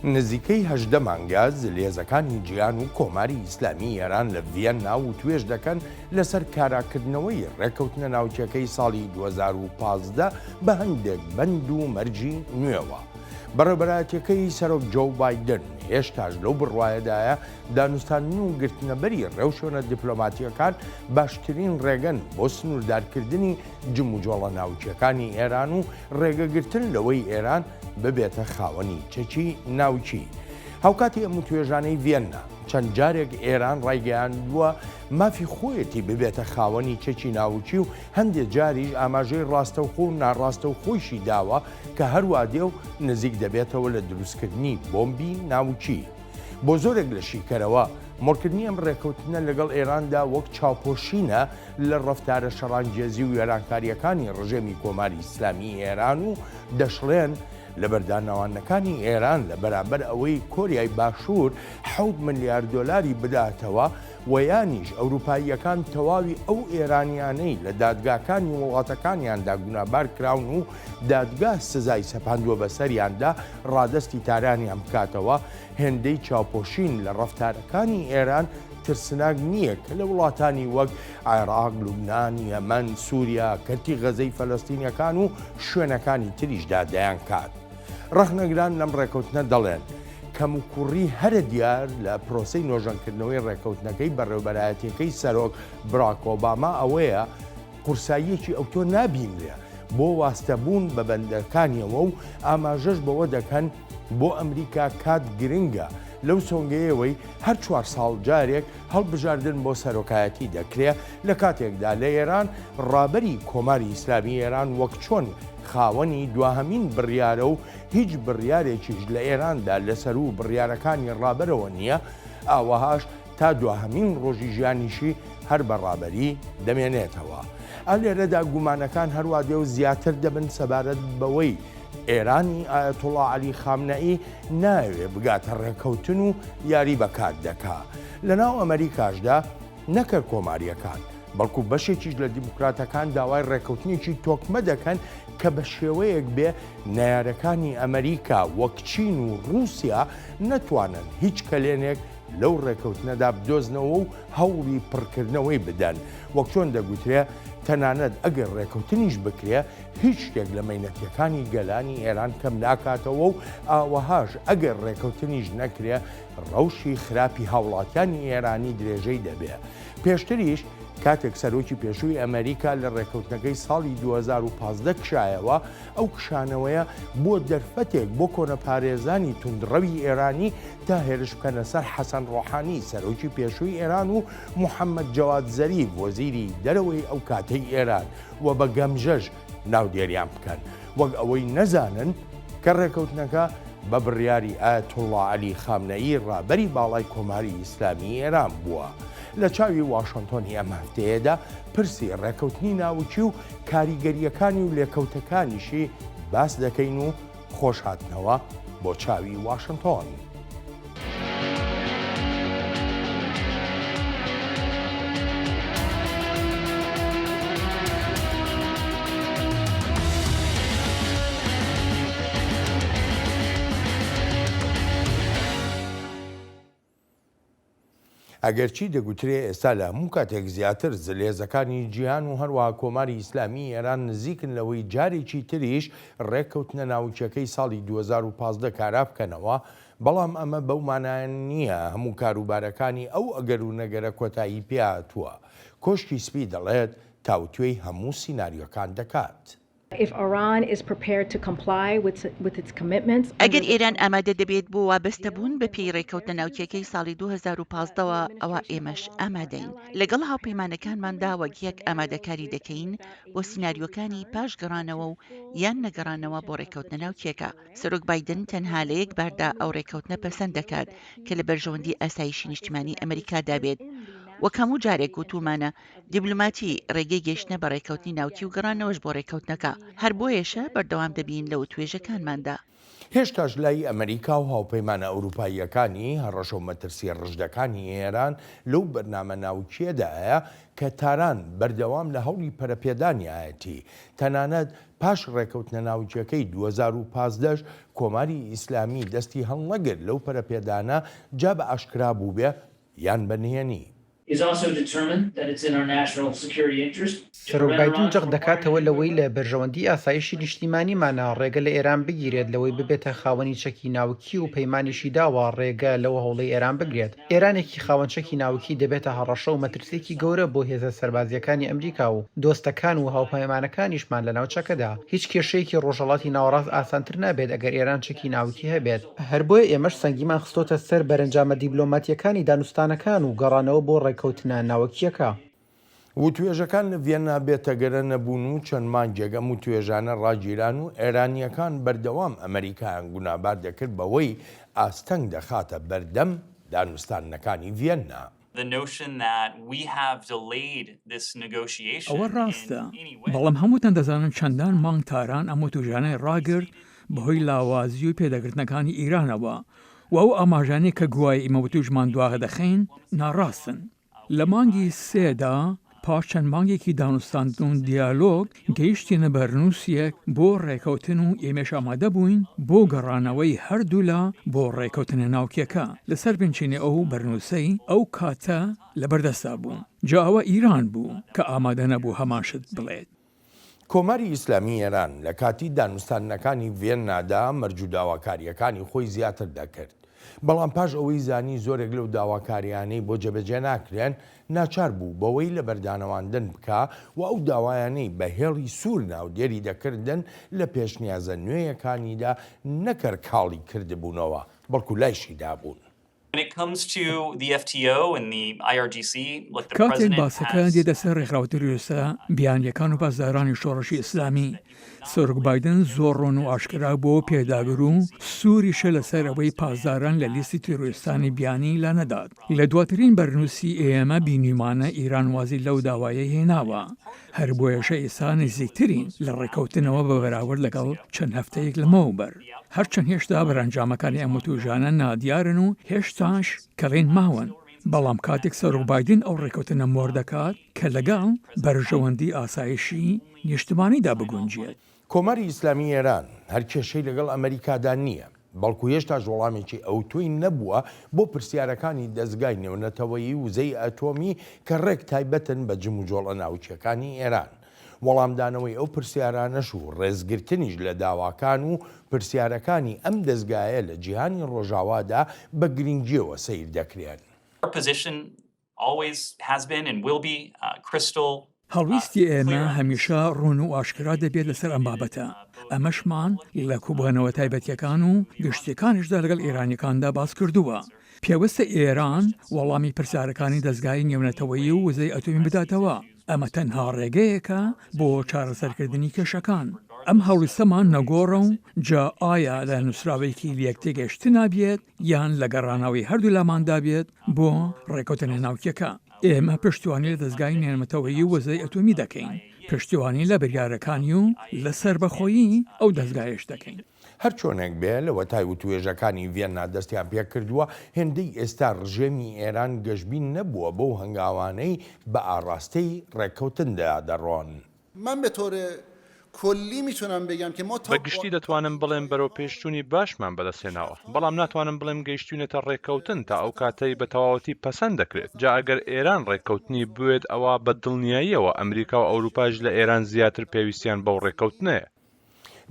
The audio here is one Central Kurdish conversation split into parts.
نزیکەی 18 مانگە زلهێزەکانی جیهان و کۆماری ئیسلامی ئێران لە ڤیەننا وتوێژ دەکەن لەسەر کاراکردنەوەی ڕێککەوتنە ناوکیەکەی ساڵی 2015 بە هەندێک بەند و مەرجی نوێوە. بەڕێوبەرایەتیەکەی سەرۆک جۆو بایدن هێشتاش لەو بڕوایەدایە دانوستاندن و گرتنەبەری ڕێوشوێنە دیپلۆماتییەکان باشترین ڕێگەن بۆ سنووردارکردنی جموجۆڵە ناوکییەکانی ئێران و ڕێگەگرتن لەوەی ئێران ببێتە خاوەنی چەکی ناوکی. هاوکاتی ئەم وتوێژانەی ڤیەننا، چەند جارێک ئێران ڕایگەیاندووە مافی خۆیەتی ببێتە خاوەنی چەکی ناوکی و هەندێ جاریش ئاماژەی ڕاستەوخۆ و ناڕاستەوخۆیشی داوە کە هەروا دێ و نزیک دەبێتەوە لە دروستکردنی بۆمبی ناوکی. بۆ زۆرێک لە شیکەرەوە، مۆرکردنی ئەم ڕێکەوتنە لەگەڵ ئێراندا وەک چاوپۆشینە لە ڕەفتارە شەڕانگێزی و وێرانکارییەکانی ڕژێمی کۆماری ئیسلامیی ئێران و دەشڵێن لەبەردانەوانەکانی ئێران لە بەرامبەر ئەوەی کۆریای باشوور حەوت ملیار دۆلاری بداتەوە و یانیش ئەوروپاییەکان تەواوی ئەو ئێرانیانەی لە دادگاکانی وڵاتەکانیاندا گونابار کراون و دادگا سزای سەپاندووە بەسەریاندا ڕادەستی تارانیان بکاتەوە، هێندەی چاوپۆشین لە ڕەفتارەکانی ئێران ترسناک نییە کە لە وڵاتانی وەک عێراق، لوبنان، یەمەن، سوریا، کەرتی غەزەی فەلەستینیەکان و شوێنەکانی تریشدا دەیانکات. ڕەخنەگران لەم ڕێکەوتنە دەڵێن، کەموکوڕی هەرە دیار لە پرۆسەی نۆژەنکردنەوەی ڕێکەوتنەکەی بەڕێوبەرایەتیەکەی سەرۆک براک ئۆباما ئەوەیە قورساییەکی ئەوتۆ نابینرێ بۆ واستەبوون بە بەندەکانیەوە و ئاماژەش بەوە دەکەن بۆ ئەمریکا کات گرنگە لەو سۆنگەیەوەی هەر چوار ساڵ جارێک هەڵبژاردن بۆ سەرۆکایەتی دەکرێ لە کاتێکدا لە ئێران ڕابەری کۆماری ئیسلامی ئێران وەک چۆن خاوەنی دواهەمین بڕیارە و هیچ بڕیارێکیش لە ئێراندا لەسەروو بڕیارەکانی ڕابەرەوە نییە ئاوەهاش تا دواهەمین ڕۆژی ژیانیشی هەر بە ڕابەری دەمێنێتەوە. ئا لێرەدا گومانەکان هەروا دێ و زیاتر دەبن سەبارەت بەوەی ئێرانی ئایەتوڵا عەلی خامنەئی نایەوێ بگاتە ڕێکەوتن و یاری بە کات دەکا. لەناو ئەمەریکاشدا نەک هەر کۆمارییەکان، بەڵکو بەشێکیش لە دیموکراتەکان داوای ڕێکەوتنێکی تۆکمە دەکەن کە بە شێوەیەک بێ نەیارەکانی ئەمەریکا وەک چین و ڕووسیا نەتوانن هیچ کەلێنێک لەو ڕێکەوتنەدا بدۆزنەوە و هەوڵی پڕکردنەوەی بدەن، وەک چۆن دەگوترێ تەنانەت ئەگەر ڕێکەوتنیش بکرێ هیچ شتێک لە مەینەتیەکانی گەلانی ئێران کەم ناکاتەوە و ئاوەهاش ئەگەر ڕێکەوتنیش نەکرێ ڕەوشی خراپی هاوڵاتیانی ئێرانی درێژەی دەبێ. پێشتریش کاتێک سەرۆکی پێشووی ئەمەریکا لە ڕێکەوتنەکەی ساڵی 2015 کشایەوە، ئەو کشانەوەیە بووە دەرفەتێک بۆ کۆنەپارێزانی توندڕەوی ئێرانی تا هێرش بکەنە سەر حەسەن ڕۆحانی سەرۆکی پێشووی ئێران و محەممەد جەواد زەریف وەزیری دەرەوەی ئەو کاتەی ئێران و بە گەمژەش ناودێریان بکەن وەک ئەوەی نەزانن کە ڕێکەوتنەکە بە بڕیاری ئایەتوڵڵا عەلی خامنەیی ڕابەری باڵای کۆماری ئیسلامیی ئێران بووە. لە چاوی واشنتۆنی ئەم هەفتەیەدا پرسی ڕێکەوتنی ناوکی و کاریگەرییەکانی و لێکەوتەکانیشی باس دەکەین و خۆش هاتنەوە بۆ چاوی واشنتۆن. ئەگەرچی دەگوترێ ئێستا لە هەموو کاتێک زیاتر زلهێزەکانی جیهان و هەروەها کۆماری ئیسلامیی ئێران نزیکن لەوەی جارێکی تریش ڕێککەوتنە ناوکییەکەی ساڵی 2015 کارا بکەنەوە، بەڵام ئەمە بەو مانایە نییە هەموو کاروبارەکانی ئەو ئەگەر و نەگەرە کۆتایی پێهاتووە. کۆشکی سپی دەڵێت تاوتوێی هەموو سیناریۆکان دەکات. ئەگەر ئێران ئامادە دەبێت بۆ وابەستەبوون بە پێی ڕێککەوتنە ناوکییەکەی ساڵی 2015 وە، ئەوا ئێمەش ئامادەین. لەگەڵ هاوپەیمانەکانماندا وەک یەک ئامادەکاری دەکەین بۆ سیناریۆکانی پاش گەڕانەوە و یان نەگەڕانەوە بۆ ڕێککەوتنە ناوکییەکە. سەرۆک بایدن تەنها لە یەک باردا ئەو ڕێککەوتنە پەسەند دەکات کە لە بەرژەوەندی ئاسایشی نیشتیمانی ئەمریکادا بێت. وەک هەموو جارێک وتوومانە، دیبلۆماتی ڕێگەی گەیشتنە بە ڕێککەوتنی ناوکی و گەڕانەوەش بۆ ڕێککەوتنەکە. هەر بۆیەشە بەردەوام دەبین لە وتوێژەکانماندا. هێشتاش لای ئەمەریکا و هاوپەیمانە ئەوروپاییەکانی، هەڕەشە و مەترسییە ڕژدەکانی ئێران لەو بەرنامە ناوکییەدایە کە تاران بەردەوام لە هەوڵی پەرەپێدانیایەتی، تەنانەت پاش ڕێکەوتنە ناوکییەکەی 2015 ش کۆماری ئیسلامی دەستی هەڵنەگرت لەو پەرەپێدانە جا بە ئاشکرا بووبێ یان بە نهێنی. سەرۆک بایدن جەخت دەکاتەوە لەوەی لە بەرژەوەندی ئاسایشی نیشتیمانیمانە ڕێگە لە ئێران بگیرێت لەوەی ببێتە خاوەنی چەکی ناوکی و پەیمانیشی داوە ڕێگە لەو هەوڵەی ئێران بگرێت. ئێرانێکی خاوەن چەکی ناوکی دەبێتە هەڕەشە و مەترسییەکی گەورە بۆ هێزە سەربازییەکانی ئەمریکا و دۆستەکان و هاوپەیمانەکانیشمان لە ناوچەکەدا. هیچ کێشەیەکی ڕۆژهەڵاتی ناوەڕاست ئاسانتر نابێت ئەگەر ئێران چەکی ناوکی هەبێت. هەر بۆیە ئێمەش سەنگیمان خستۆتە سەر بەرەنجامە دیبلۆماتییەکانی دانوستانەکان و گەڕانەوە بۆ ڕێککەوتنە ناوەکییەکە. وتوێژەکان لە ڤیەننا بێ تەگەرە نەبوون و چەند مانگێک ئەم وتوێژانە ڕاگیران و ئێرانییەکان بەردەوام ئەمەریکایان گونابار دەکرد بەوەی ئاستەنگ دەخاتە بەردەم دانوستاندنەکانی ڤیەننا. ئەوە ڕاستە، بەڵام هەمووتان دەزانن چەندان مانگ تاران ئەم وتووژانەی ڕاگرت بەهۆی لاوازی و پێداگرتنەکانی ئیرانەوە و ئەو ئاماژانەی کە گوایە ئیمە وتووژمان دواغدەخەین ناڕاستن. لە مانگی سێدا پاش چەند مانگێکی دانوستاندن و دیالۆگ گەیشتینە بەرنووسیەک بۆ ڕێکەوتن و ئێمەش ئامادە بووین بۆ گەڕانەوەی هەردوولا بۆ ڕێکەوتنە ناوکیەکە لەسەر بنچینەی ئەو بەرنووسەی ئەو کاتە لەبەردەستا بوو. جا ئەوە ئیران بوو کە ئامادە نەبوو هەمان شت بڵێت. کۆماری ئیسلامی ئێران لە کاتی دانوستاندنەکانی ڤیەننادا مەرج و داواکارییەکانی خۆی زیاتر دەکرد، بەڵام پاش ئەوەی زانی زۆرێک لەو داواکارییانەی بۆ جێبەجێ ناکرێن، ناچار بوو بەوەی لەبەردانەواندن بکا و ئەو داوایانەی بە هێڵی سوور ناودێری دەکردن لە پێشنیازە نوێیەکانیدا نەک هەر کاڵی کردبوونەوە، بەڵکو لایشی دابوون. کاتێک باسەکە دێتە سەر ڕێکخراوە تیرۆریستە بیانییەکان و پاسدارانی شۆڕشی ئیسلامی، سەرۆک بایدن زۆر ڕوون و ئاشکرا بووە و پێداگر و سووریشە لەسەر ئەوەی پاسداران لە لیستی تیرۆریستانی بیانی لانەدات. لە دواترین بەرنووسی ئێمە بینیومانە ئیران وازی لەو داوایەی هێناوە، هەر بۆیەشە ئێستا نزیکترین لە ڕێککەوتنەوە بە بەراورد لەگەڵ چەند هەفتەیەک لەمەوبەر. هەرچەند هێشتا بەرەنجامەکانی ئەم وتووژانە نادیارن و هێشتاش کەلێن ماون، بەڵام کاتێک سەرۆک بایدن ئەو ڕێککەوتنە مۆر دەکات کە لەگەڵ بەرژەوەندی ئاسایشی نیشتمانیدا بگونجێت. کۆماری ئیسلامی ئێران هەر کێشەی لەگەڵ ئەمەریکادا نییە، بەڵکو هێشتاش وەڵامێکی ئەوتۆی نەبووە بۆ پرسیارەکانی دەزگای نێونەتەوەیی وزەی ئەتۆمی کە ڕێک تایبەتن بە جموجۆڵە ناوکییەکانی ئێران. وەڵامدانەوەی ئەو پرسیارانەش و ڕێزگرتنیش لە داواکان و پرسیارەکانی ئەم دەزگایە لە جیهانی ڕۆژاوادا بە گرنگییەوە سەیر دەکرێن. هەڵویستی ئێمە هەمیشە ڕوون و ئاشکرا دەبێت لەسەر ئەم بابەتە، ئەمەشمان لە کۆبوونەوە تایبەتییەکان و گشتییەکانیشدا لەگەڵ ئێرانییەکاندا باس کردووە. پێوستە ئێران وەڵامی پرسیارەکانی دەزگای نێونەتەوەیی و وزەی ئەتۆمی بداتەوە. ئەمە تەنها ڕێگەیەکە بۆ چارەسەرکردنی کێشەکان. ئەم هەڵویستەمان نەگۆڕە و جا ئایا لە نووسراوێکی لێکتێگەیشتنا بێت یان لە گەڕانەوەی هەردوولاماندا بێت بۆ ڕێکەوتنە ناوکیەکە، ئێمە پشتیوانی لە دەزگای نێونەتەوەیی وزەی ئەتۆمی دەکەین، پشتیوانی لە بریارەکانی و لە سەربەخۆیی ئەو دەزگایەش دەکەین. هەرچۆنێک بێ لەوەتای وتوێژەکانی ڤیەننا دەستیان پێکردووە، هێندەی ئێستا ڕژێمی ئێران گەشبین نەبووە بەو هەنگاوانەی بە ئاڕاستەی ڕێککەوتندا دەڕۆن. من به طور کلی میتونم بگم که ما تا بە گشتی دەتوانم بڵێم بەرەوپێشچوونی باشمان بەدەستهێناوە، بەڵام ناتوانم بڵێم گەیشتووینەتە ڕێککەوتن تا ئەو کاتەی بە تەواوەتی پەسەند دەکرێت، جا ئەگەر ئێران ڕێککەوتنی بوێت ئەوا بە دڵنیاییەوە ئەمریکا و ئەوروپاش لە ئێران زیاتر پێویستیان بەو ڕێککەوتنەیە.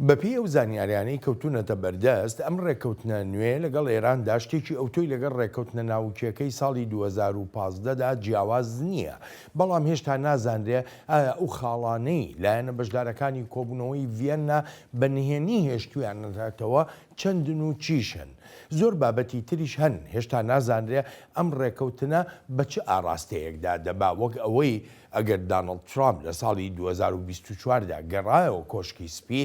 بەپێی ئەو زانیاریانەی کەوتوونەتە بەردەست، ئەم ڕێککەوتنە نوێیە لەگەڵ ئێراندا شتێکی ئەوتۆی لەگەڵ ڕێککەوتنە ناوکییەکەی ساڵی 2015 دا جیاواز نییە، بەڵام هێشتا نازانرێ ئایا ئەو خاڵانەی لایەنە بەشدارەکانی کۆبوونەوەی ڤیەننا بە نهێنی هێشتوویانەتەوە چەندن و چیشن. زۆر بابەتی تریش هەن هێشتا نازانرێ ئەم ڕێککەوتنە بە چ ئاڕاستەیەکدا دەبا وەک ئەوەی ئەگەر دانڵد ترامپ لە ساڵی 2024 دا گەڕایەوە کۆشکی سپی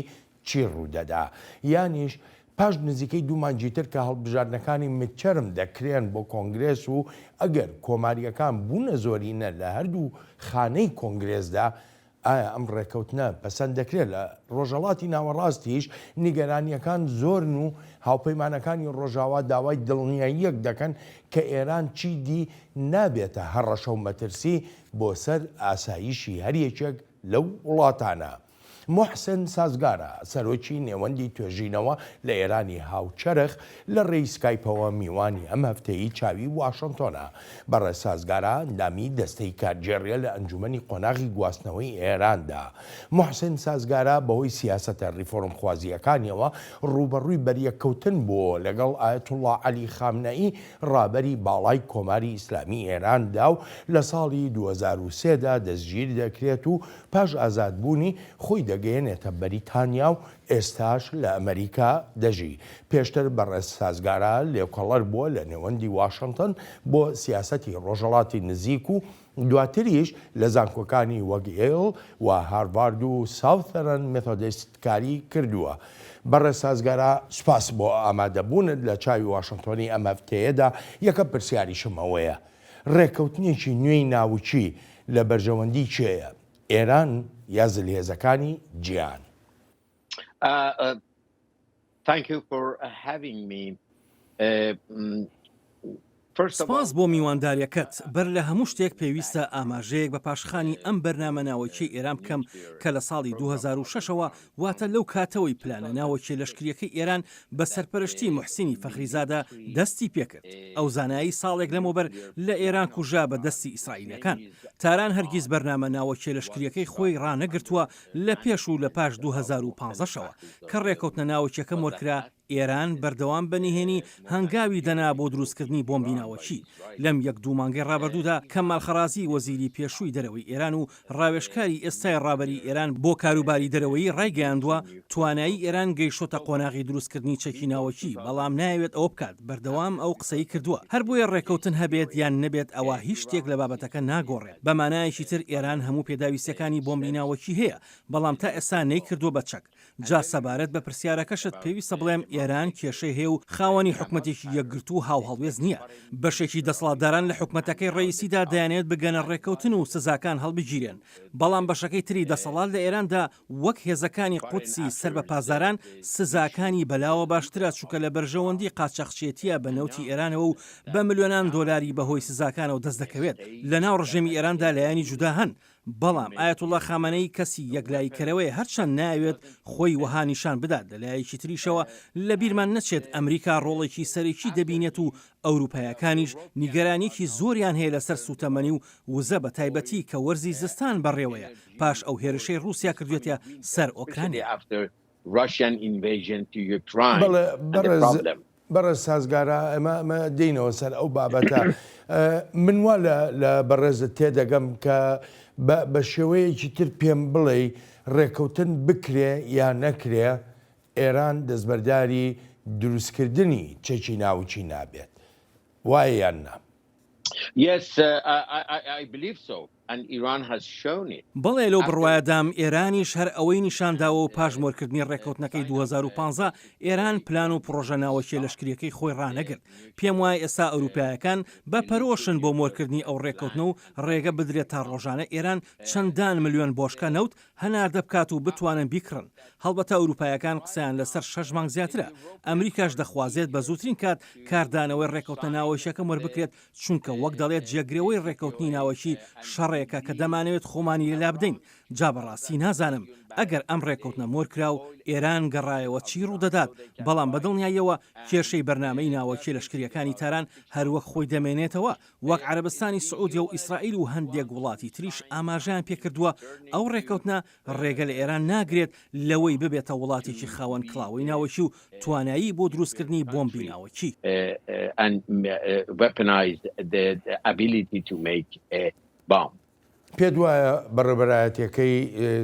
چی ڕوودەدا؟ یانیش پاش نزیکەی دوو مانگی تر کە هەڵبژاردنەکانی midterm دەکرێن بۆ کۆنگرێس و ئەگەر کۆمارییەکان بوونە زۆرینە لە هەردوو خانەی کۆنگرێسدا. ئایا ئەم ڕێکەوتنە پەسەند دەکرێت؟ لە ڕۆژهەڵاتی ناوەڕاستیش نیگەرانییەکان زۆرن و هاوپەیمانەکانی ڕۆژاوا داوای دڵنیاییەک دەکەن کە ئێران چیدی نابێتە هەڕەشە و مەترسی بۆ سەر ئاسایشی هەریەکێک لەو وڵاتانە. موحسن سازگارا، سەرۆکی نێوەندی توێژینەوە لە ئێرانی هاوچەرخ، لە ڕێی سکایپەوە میوانی ئەم هەفتەیەی چاوی واشنتۆنە. بەڕێز سازگارا ئەندامی دەستەی کارگێڕییە لە ئەنجومەنی قۆناغی گواستنەوەی ئێراندا. موحسن سازگارا بەهۆی سیاسەتە ڕیفۆرمخوازییەکانیەوە ڕووبەڕووی بەریەککەوتن بووەوە لەگەڵ ئایەتوڵڵا عەلی خامنەئی ڕابەری باڵای کۆماری ئیسلامی ئێراندا و لە ساڵی 2003 دا دەستگیر دەکرێت و پاش ئازادبوونی، خۆی دەگەیەنێتە بەریتانیا و ئێستاش لە ئەمەریکا دەژی. پێشتر بەڕێز سازگارا لێکۆڵەر بووە لە نێوەندی واشنتن بۆ سیاسەتی ڕۆژهەڵاتی نزیک و دواتریش لە زانکۆکانی وەک یەیڵ و هارڤارد و ساوثەرن مێتۆدیست کاری کردووە. بەڕێز سازگارا سوپاس بۆ ئامادەبوونت لە چاوی واشنتۆنی ئەم هەفتەیەدا، یەکەم پرسیاریشم ئەوەیە، ڕێککەوتنێکی نوێی ناوکی لە بەرژەوەندی کێیە، ئێران یا زلهێزەکانی جیهان؟ سپاس بۆ میوانداریەکەت. بەر لە هەموو شتێک پێویستە ئاماژەیەک بە پاشخانی ئەم بەرنامە ناوەکیەی ئێران بکەم کە لە ساڵی 2006 ەوە واتە لەو کاتەوەی پلانە ناوەکیە لەشکریەکەی ئێران بە سەرپەرشتی موحسینی فەخریزادە دەستی پێکرد. ئەو زانایەی ساڵێک لەمەوبەر لە ئێران کوژرا بە دەستی ئیسرائیلیەکان. تاران هەرگیز بەرنامە ناوەکیە لەشکریەکەی خۆی ڕانەگرتووە لە پێش و لە پاش 2015 شەوە کە ڕێکەوتنە ناوەکیەکە مۆرکرا، ئێران بەردەوام بە نهێنی هەنگاوی دەنا بۆ دروستکردنی بۆمبی ناوەکی. لەم یەک دوو مانگەی ڕابردوودا کەمال خەڕازی وەزیری پێشووی دەرەوەی ئێران و ڕاوێژکاری ئێستای ڕابەری ئێران بۆ کاروباری دەرەوەیی ڕایگەیاندووە توانایی ئێران گەیشتۆتە قۆناغی دروستکردنی چەکی ناوەکی بەڵام نایەوێت ئەوە بکات بەردەوام ئەو قسەی کردووە هەر بۆیە ڕێکەوتن هەبێت یان نەبێت ئەوا هیچ شتێک لە بابەتەکە ناگۆڕێت بە مانایەکی تر ئێران هەموو پێداویستیەکانی بۆمبی ناوەکی هەیە بەڵام تا ئێستا نەیکردووە بە چەک جا سەبارەت بە پرسیارەکەشت پێویستە بڵێم ئێران کێشەی هەیە و خاوەنی حکومەتێکی یەکگرتوو و هاوهەڵوێست نییە. بەشێکی دەسەڵاتداران لە حکومەتەکەی ڕەئیسیدا دەیانەوێت بگەنە ڕێککەوتن و سزاکان هەڵبگیرێن، بەڵام بەشەکەی تری دەسەڵات لە ئێراندا وەک هێزەکانی قودسی سەر بە پاسداران سزاکانی بەلاوە باشترە چونکە لە بەرژەوەندی قاچاخچێتییە بە نەوتی ئێرانەوە و بە ملیۆنان دۆلاری بەهۆی سزاکانەوە دەست دەکەوێت. لەناو ڕژێمی ئێراندا لایەنی جودا هەن بەڵام ئایەتوڵا خامەنەیی کەسی یەکلاییکەرەوەیە هەرچەند نایەوێت خۆی وەها نیشان بدات، لە لایەکی تریشەوە لە بیرمان نەچێت ئەمریکا ڕۆڵێکی سەرەکی دەبینێت و ئەوروپایەکانیش نیگەرانیەکی زۆریان هەیە لەسەر سوتەمەنی و وزە بە تایبەتی کە وەرزی زستان بەڕێوەیە پاش ئەو هێرشەی ڕوسیا کردوێتە سەر ئۆکرانیا. بەڵێ بەڕێز بەڕێز سازگارا ئێمە ئەمە دێینەوە سەر ئەو بابەتە من وا لە لە بەڕێزت تێدەگەم کە بە بە شێوەیەکی تر پێم بڵێی ڕێکەوتن بکرێ یا نەکرێ ئێران دەستبەرداری دروستکردنی چەکی ناوکی نابێت وایە یان نا؟ Yes, uh, I, I, I believe so. And Iran has shown it. بەڵێ لەو بڕوایەدام ئێرانیش هەر ئەوەی نیشان داوە و پاش مۆرکردنی ڕێککەوتنەکەی 2015 ئێران پلان و پڕۆژە ناوەکیە لەشکریەکەی خۆی ڕانەگرت. پێم وایە ئێستا ئەوروپایەکان بە پەرۆشن بۆ مۆرکردنی ئەو ڕێککەوتنە و ڕێگە بدرێت تا ڕۆژانە ئێران چەندان ملیۆن بۆشکە نەوت هەناردە بکات و بتوانن بیکڕن. هەڵبەتە ئەوروپایەکان قسەیان لەسەر شەش مانگ زیاترە. ئەمریکاش دەخوازێت بە زووترین کات کاردانەوەی ڕێککەوتنە ناوەکیەکە مۆربکرێت چونکە وەک دەڵێت جێگرەوەی ڕێککەوتنی ناوەکی شەڕێکە کە دەمانەوێت خۆمانی لێ لابدەین. جا بەڕاستی نازانم ئەگەر ئەم ڕێککەوتنە مۆرکرا و ئێران گەڕایەوە چی ڕوودەدات، بەڵام بەدڵنیاییەوە کێشەی بەرنامەی ناوەکی لەشکرییەکانی تاران هەروەک خۆی دەمێنێتەوە، وەک عەرەبستانی سعودیە و ئیسرائیل و هەندێک وڵاتی تریش ئاماژەیان پێکردووە ئەو ڕێککەوتنە ڕێگە لە ئێران ناگرێت لەوەی ببێتە وڵاتێکی خاوەن کڵاوەی ناوەکی و توانایی بۆ دروستکردنی بۆمبی ناوەکی. پێت وایە بەڕێوبەرایەتیەکەی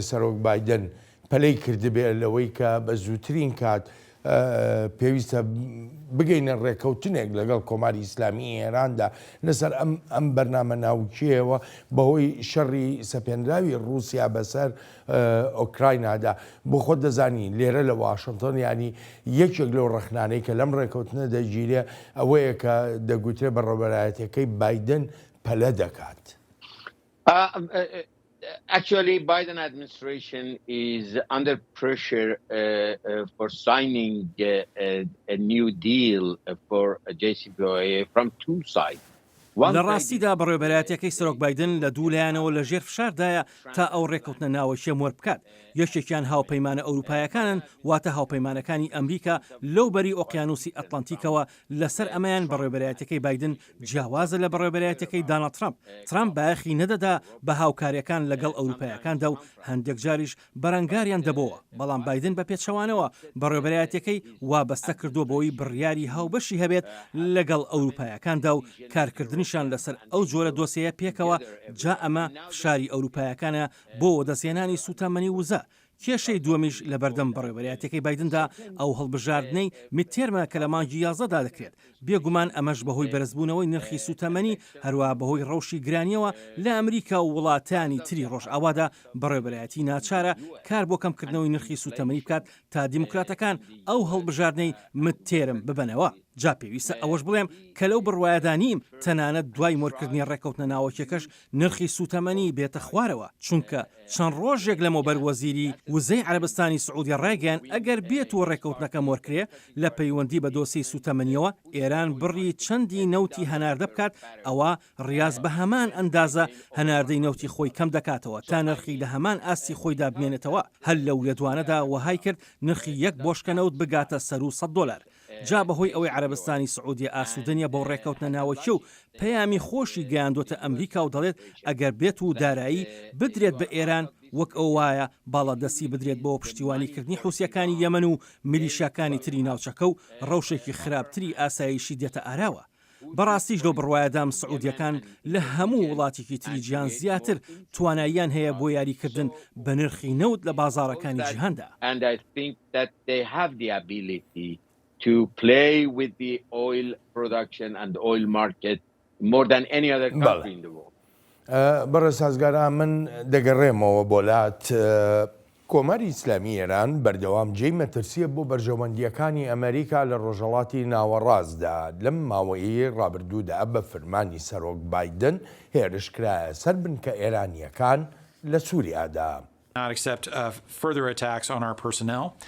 سەرۆک بایدن پەلەی کردبێ لەوەی کە بە زووترین کات پێویستە بگەینە ڕێکەوتنێک لەگەڵ کۆماری ئیسلامی ئێراندا لەسەر ئەم ئەم بەرنامە ناوکیەوە بەهۆی شەڕی سەپێنراوی ڕووسیا بەسەر ئۆکراینادا بۆ خۆت دەزانی لێرە لە واشنتۆن ینی یەکێک لەو ڕەخنانەی کە لەم ڕێکەوتنە دەگیرێ ئەوەیە کە دەگوترێ بەڕێوبەرایەتیەکەی بایدن پەلە دەکات. Actually, Biden administration is under pressure uh, uh, for signing uh, a, a new deal for JCPOA from two sides. لە ڕاستیدا بەڕێوەبەرایەتیەکەی سەرۆک بایدن لە دوو لایەنەوە لە ژێر فشاردایە تا ئەو ڕێککەوتنە ناوەکیە مۆر بکات، یەکێکیان هاوپەیمانە ئەوروپایەکانن واتە هاوپەیمانەکانی ئەمریکا لەو بەری ئۆقیانوسی ئەتڵەنتیکەوە لەسەر ئەمەیان بەڕێوەبەرایەتیەکەی بایدن جیاوازە لە بەڕێوەبەرایەتیەکەی داناڵد ترەمپ، ترەمپ بایەخی نەدەدا بە هاوکاریەکان لەگەڵ ئەوروپایەکاندا و هەندێک جاریش بەرەنگاریان دەبۆوە، بەڵام بایدن بە پێچەوانەوە بەڕێوەبەرایەتیەکەی وابەستە کردووە بەوەی بڕیاری هاوبەشی هەبێت لەگەڵ ئەوروپایەکاندا و کارکردنیشان لەسەر ئەو جۆرە دۆسێیە پێکەوە، جا ئەمە فشاری ئەوروپایەکانە بۆ وەدەستهێنانی سوتەمەنی وزە کێشەی دووەمیش لەبەردەم بەڕێوەبەرایەتیەکەی بایدندا ئەو هەڵبژاردنەی میدتێرمە کە لە مانگی 11 دا دەکرێت، بێگومان ئەمەش بەهۆی بەرزبوونەوەی نرخی سووتەمەنی، هەروەها بەهۆی ڕەوشی گرانییەوە لە ئەمریکا و وڵاتانی تری ڕۆژئاوادا، بەڕێوەبەرایەتی ناچارە کار بۆ کەمکردنەوەی نرخی سووتەمەنی بکات تا دیموکراتەکان ئەو هەڵبژاردنەی میدتێرم ببەنەوە. جا پێویستە ئەوەش بڵێم کە لەو بڕوایەدا نیم تەنانەت دوای مۆرکردنی ڕێککەوتنە ناوەکیەکەش نرخی سووتەمەنی بێتە خوارەوە، چونکە چەند ڕۆژێک لەمەوبەر وەزیری وزەی عەرەبستانی سعودیە ڕایگەیاند ئەگەر بێت و ڕێککەوتنەکە مۆرکرێ لە پەیوەندی بە دۆسێی سووتەمەنیەوە ئێران بڕی چەندی نەوتی هەناردە بکات ئەوا ڕیاز بە هەمان ئەندازە هەناردەی نەوتی خۆی کەم دەکاتەوە تا نرخی لە هەمان ئاستی خۆیدا بمێنێتەوە هەر لەو لێدوانەدا وەهای کرد نرخی یەک بۆشکە نەوت بگاتە سەروو 100 دۆلار. جا بەهۆی ئەوەی عەرەبستانی سعودیە ئاسوودە نیە بەو ڕێکەوتنە ناوەکیە و پەیامی خۆشی گەیاندۆتە ئەمریکا و دەڵێت ئەگەر بێت و دارایی بدرێت بە ئێران وەک ئەوە وایە باڵادەستی بدرێت بۆ پشتیوانی کردنی حوسیەکانی یەمەن و میلیشیاکانی تری ناوچەکە و ڕەوشێکی خراپتری ئاسایشی دێتە ئاراوە. بەڕاستیش لەو بڕوایەدام سعودیەکان لە هەموو وڵاتێکی تری جیهان زیاتر تواناییان هەیە بۆ یاریکردن بە نرخی نەوت لە بازاڕەکانی جیهاندا. بەڵێ بەڕێز سازگارا من دەگەڕێمەوە بۆ لات. کۆماری ئیسلامی ئێران بەردەوام جێی مەترسییە بۆ بەرژەوەندییەکانی ئەمەریکا لە ڕۆژهەڵاتی ناوەڕاستدا، لەم ماوەیەی ڕابردوودا بە فرمانی سەرۆک بایدن هێرش کرایە سەر بنکە ئێرانییەکان لە سوریادا.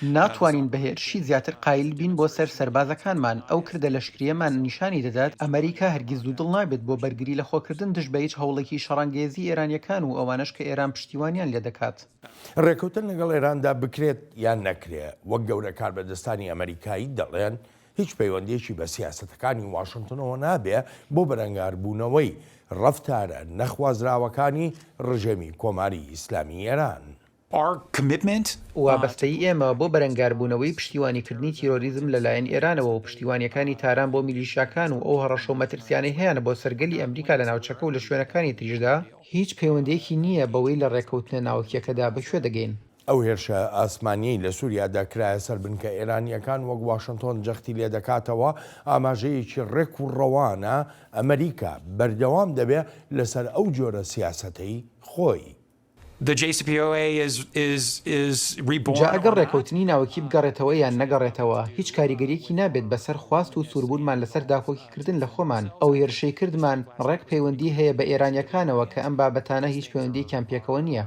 ناتوانین بە هێرشی زیاتر قایل بین بۆ سەر سەربازەکانمان، ئەو کردە لەشکرییەمان نیشانی دەدات ئەمەریکا هەرگیز دوودڵ نابێت بۆ بەرگری لەخۆکردن دژ بە هیچ هەوڵێکی شەڕانگێزی ئێرانییەکان و ئەوانەش کە ئێران پشتیوانیان لێدەکات. ڕێکەوتن لەگەڵ ئێراندا بکرێت یان نەکرێ، وەک گەورە کاربەدەستانی ئەمەریکایی دەڵێن، هیچ پەیوەندییەکی بە سیاسەتەکانی واشنتنەوە نابێ بۆ بەرەنگاربوونەوەی ڕەفتارە نەخوازراوەکانی ڕژێمی کۆماری ئیسلامی ئێران. وابەستەیی ئێمە بۆ بەرەنگاربوونەوەی پشتیوانیکردنی تیرۆریزم لەلایەن ئێرانەوە و پشتیوانییەکانی تاران بۆ میلیشیاکان و ئەو هەڕەشە و مەترسیانەی هەیانە بۆ سەر گەلی ئەمریکا لە ناوچەکە و لە شوێنەکانی تریشدا، هیچ پەیوەندییەکی نییە بەوەی لە ڕێککەوتنە ناوکییەکەدا بە کوێ دەگەین. ئەو هێرشە ئاسمانییەی لە سوریادا کرایە سەر بنکە ئێرانییەکان، وەک واشنتۆن جەختی لێدەکاتەوە، ئاماژەیەکی ڕێک و ڕەوانە، ئەمریکا بەردەوام دەبێ لەسەر ئەو جۆرە سیاسەتەی خۆی. جا ئەگەر ڕێکەوتنی ناوەکی بگەڕێتەوە یان نەگەڕێتەوە، هیچ کاریگەریەکی نابێت بەسەر خواست و سووربوونمان لەسەر داکۆکیکردن لە خۆمان، ئەو هێرشەی کردمان ڕێک پەیوەندی هەیە بە ئێرانیەکانەوە کە ئەم بابەتانە هیچ پەیوەندیەکیان پێکەوە نیە.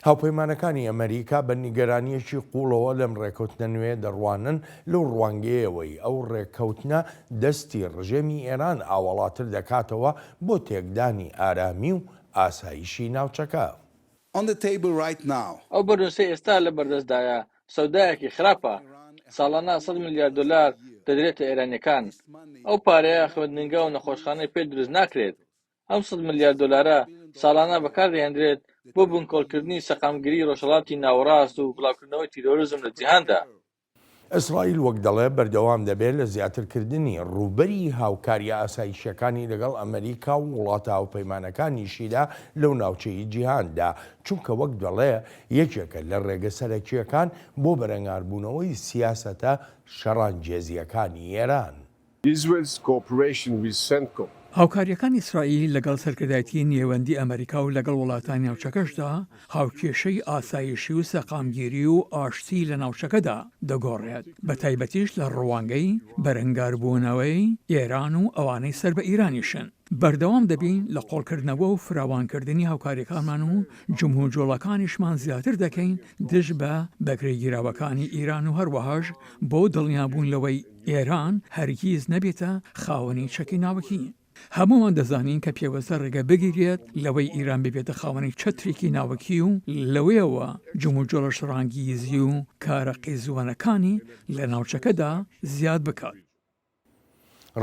هاوپەیمانەکانی ئەمەریکا بە نیگەرانییەکی قووڵەوە لەم ڕێکەوتنە نوێیە دەڕوانن، لەو ڕوانگەیەوەی ئەو ڕێکەوتنە دەستی ڕژێمی ئێران ئاوەڵاتر دەکاتەوە بۆ تێکدانی ئارامی و ئاسایشی ناوچەکە. On the table right now. ئەو بەرنوسەی ئێستا لە بەردەستدایە سەودایەکی خراپە، ساڵانە سەد ملیار دۆلار دەدرێتە ئێرانیەکان، ئەو پارەیە خوێندنگا و نەخۆشخانەی پێ دروست ناکرێت، ئەم سەد ملیار دۆلارە ساڵانە بەکاردەهێندرێت بۆ بنکۆڵکردنی سەقامگیری ڕۆژهەڵاتی ناوەڕاست و بڵاوکردنەوەی تیرۆرزم لە جیهاندا. ئیسرائیل وەک دەڵێ بەردەوام دەبێت لە زیاترکردنی ڕووبەری هاوکارییە ئاسایشییەکانی لەگەڵ ئەمەریکا و وڵاتە هاوپەیمانەکانیشیدا لەو ناوچەی جیهاندا، چونکە وەک دەڵێ یەکێکە لە ڕێگە سەرەکییەکان بۆ بەرەنگاربوونەوەی سیاسەتە شەڕانگێزییەکانی ئێران. Israel's cooperation with CENTCOM. هاوکارییەکانی ئیسرائیل لەگەڵ سەرکردایەتی نێوەندی ئەمەریکا و لەگەڵ وڵاتانی ناوچەکەشدا هاوکێشەی ئاسایشی و سەقامگیری و ئاشتی لە ناوچەکەدا دەگۆڕێت، بەتایبەتیش لە ڕوانگەی بەرەنگاربوونەوەی ئێران و ئەوانەی سەر بە ئیرانیشن. بەردەوام دەبین لە قوڵکردنەوە و فراوانکردنی هاوکارییەکانمان و جموجۆڵەکانیشمان زیاتر دەکەین دژ بە بەکرێگیراوەکانی ئیران و هەروەهاش بۆ دڵنیابوون لەوەی ئێران هەرگیز نەبێتە خاوەنی چەکی ناوکی. هەموومان دەزانین کە پێوەستە ڕێگە بگیرێت لەوەی ئیران ببێتە خاوەنی چەترێکی ناوکی و لەوێوە جموجۆڵە شەڕانگیزی و کارە قیزوەنەکانی لە ناوچەکەدا زیاد بکات.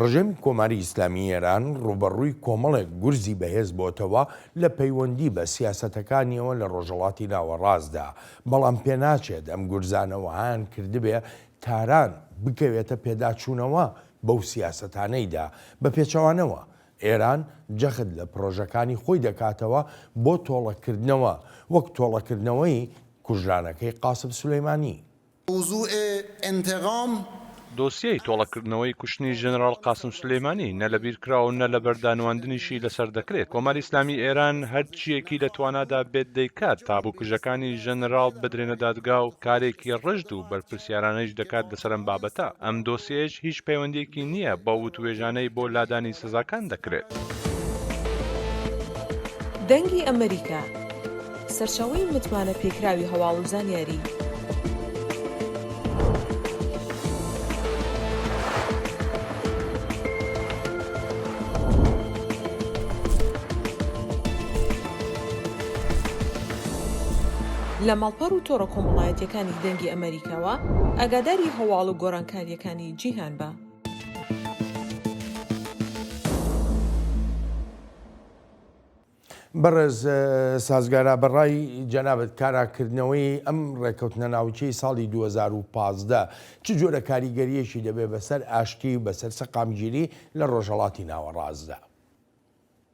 ڕژێمی کۆماری ئیسلامی ئێران ڕووبەڕووی کۆمەڵێک گورزی بەهێز بۆتەوە لە پەیوەندی بە سیاسەتەکانیەوە لە ڕۆژهەڵاتی ناوەڕاستدا، بەڵام پێناچێت ئەم گورزانە وەهایان کردبێ تاران بکەوێتە پێداچوونەوە بەو سیاسەتانەیدا، بە پێچەوانەوە ئێران جەخت لە پڕۆژەکانی خۆی دەکاتەوە بۆ تۆڵەکردنەوە، وەک تۆڵەکردنەوەی کوژرانەکەی قاسم سولەیمانی. موضوع انتقام. دۆسیەی تۆڵەکردنەوەی کوشتنی ژەنەراڵ قاسم سولەیمانی نە لەبیرکراوە و نە لەبەردانواندنیشی لەسەر دەکرێت. کۆماری ئیسلامی ئێران هەرچییەکی لە توانادا بێت دەیکات تا بکوژەکانی ژەنەراڵ بدرێنە دادگا و کارێکی ڕژد و بەرپرسیارانەیش دەکات لەسەر ئەم بابەتە. ئەم دۆسیەیەش هیچ پەیوەندییەکی نییە بەو وتوێژانەی بۆ لادانی سزاکان دەکرێت. دەنگی ئەمەریکا، سەرچاوەی متمانە پێکراوی هەواڵ و زانیاری. لە ماڵپەڕ و تۆڕە کۆمەڵایەتیەکانی دەنگی ئەمەریکاوە ئاگاداری هەواڵ و گۆڕانکاریەکانی جیهان بە. بەڕێز سازگارا بە ڕای جەنابت کاراکردنەوەی ئەم ڕێککەوتنە ناوکیەی ساڵی 2015 چ جۆرە کاریگەریەکی دەبێت بەسەر ئاشتی و بەسەر سەقامگیری لە ڕۆژهەڵاتی ناوەڕاستدا؟